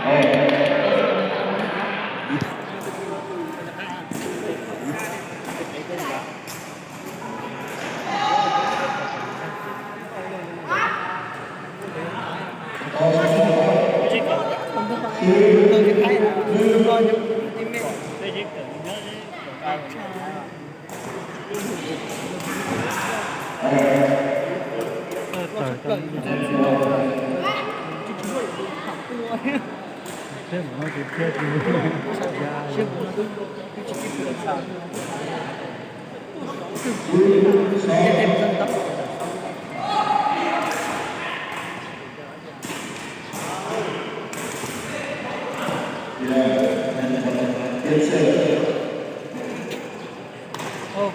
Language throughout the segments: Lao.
ໂອ້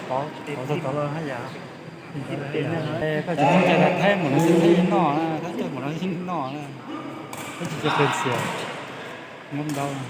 ຂໍ ຂໍໂທດ ຂໍລາໃຫ້ຢາ ເອີ ເຂົາຈະເຂົ້າໃຈວ່າໄທໝົດແລ້ວຊິໄທນອກນະ ໄທໝົດແລ້ວຊິນອກນະ ເຂົາຈະເປັນເສຍງົມເດົານະ.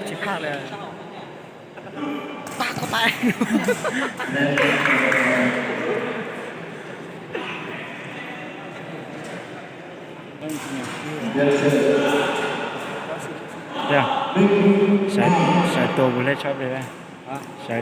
ຊິພາກເລີຍ ປາກເຂົ້າໄປ. ເດີ ໃສ່ ໃສ່ໂຕບຸເລັດຊັອດເລີຍນະ ໃສ່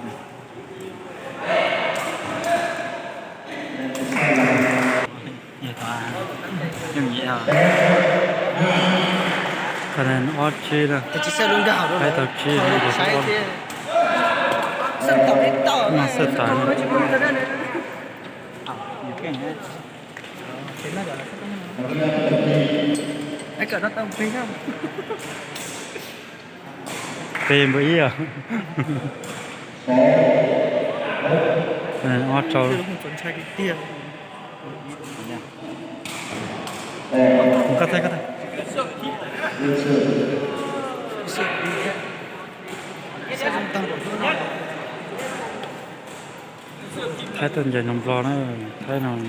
ໄທຕົນໃຫຍ່ນົມຫຼໍ່ນະ ໄທນອນ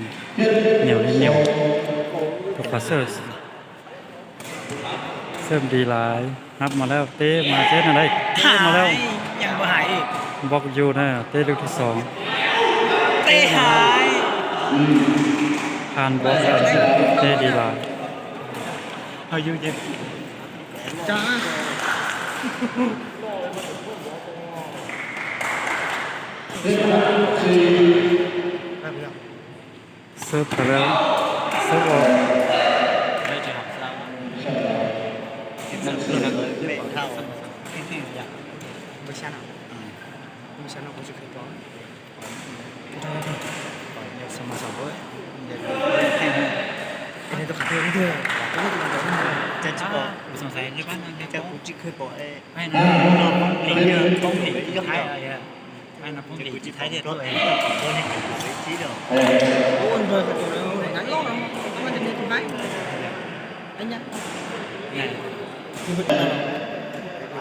ໜຽວເນຍໜຽວ ຕົກກະເສີບ ເສີບດີຫຼາຍ ຮັບມາແລ້ວ ເຕະມາ ເຮັດແນວໃດ ເຕະມາແລ້ວ ຍັງບໍ່ຫາຍອີກ ບລັອກຢູ່ນະ ເຕະລູກທີສອງ ເຕະຫາຍ ຜ່ານບລັອກ ເຕະດີຫຼາຍ ເຮົາຢູ່ເຢັນ ຈ້າ ເສີບໄປແລ້ວ ເສີບອອກ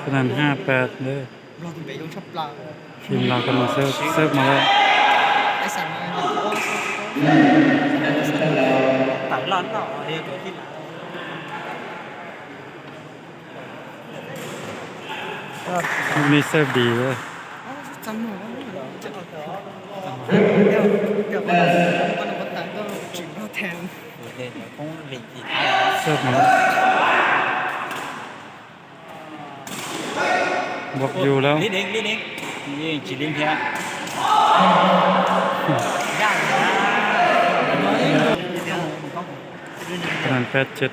ສະນັ້ນ ຫ້າແປດ ເດີ. ທີມລາວກຳລັງເສີບ ເສີບມາແລ້ວ ລູກນີ້ເສີບດີເລີຍ ເສີບມາແລ້ວ ບລັອກຢູ່ແລ້ວ ຂະໜາດແປດເຈັດ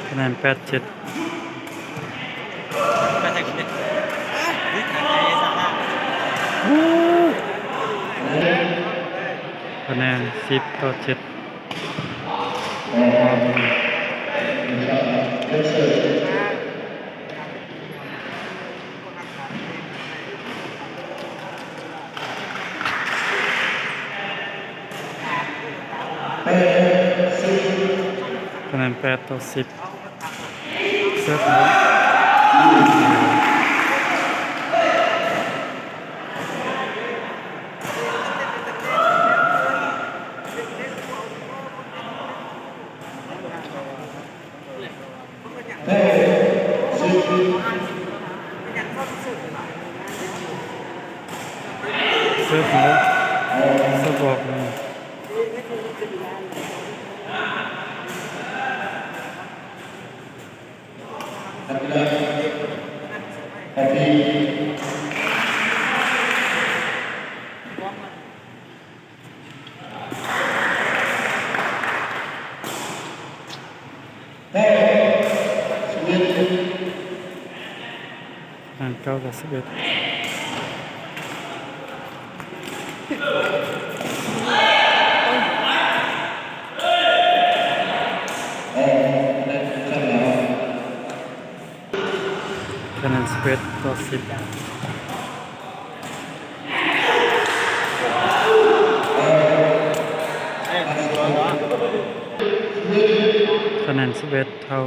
ຂະໜາດແປດເຈັດ. ຄະແນນສິບຕໍ່ເຈັດ. ຄະແນນແປດຕໍ່ສິບ. ເສີບ ເສີບ ເສີບອອກ. ເກົ້າຕໍ່ສິບເອັດ. ຄະແນນສິບເອັດຕໍ່ສິບ. ຄະແນນສິບເອັດເທົ່າ.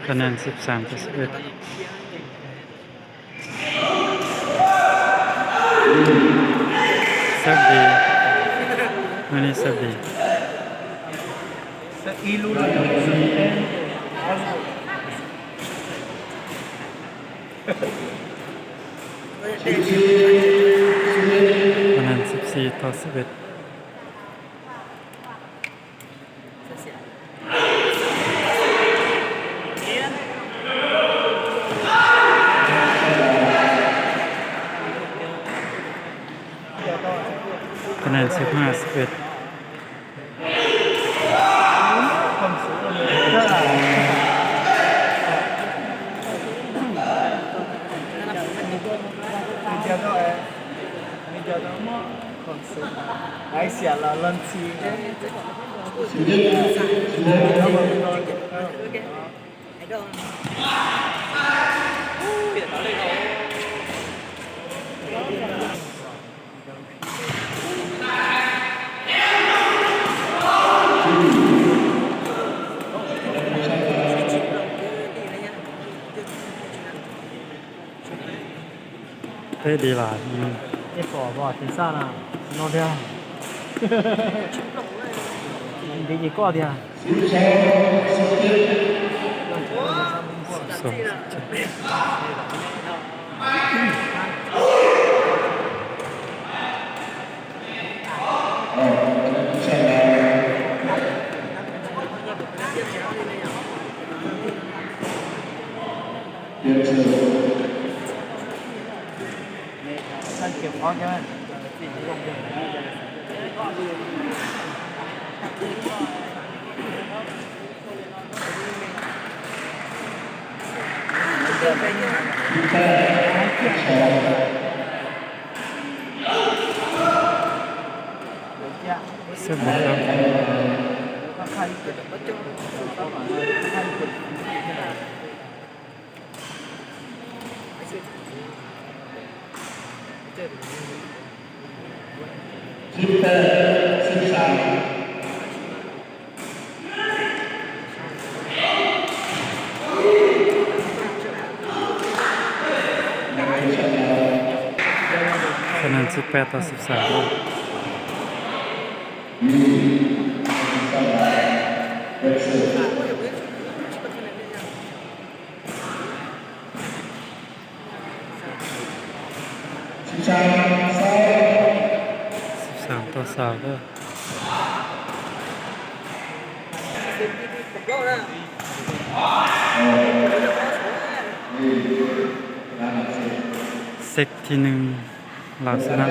ຄະແນນສິບສາມຕໍ່ສິບເອັດ. ເສີບດີ ມື້ນີ້ເສີບດີ. ຄະແນນສິບສີ່ຕໍ່ສິບເອັດ. ຄະແນນສິບຫ້າສິບເອັດ. ເຕະດີຫຼາຍ. ອືມ ເອຟອ ບໍ່ ທີມຊາດນະ ນອນເທື່ອ ດີອີກກໍເທື່ອ. ຄະແນນສິບແປດຕໍ່ສິບສາມ. ຄະແນນສິບແປດ ສິບສາມ. ສິບສາມຕໍ່ຊາວເດີ. ເຊັດທີໜຶ່ງ ລາວຊະນະ.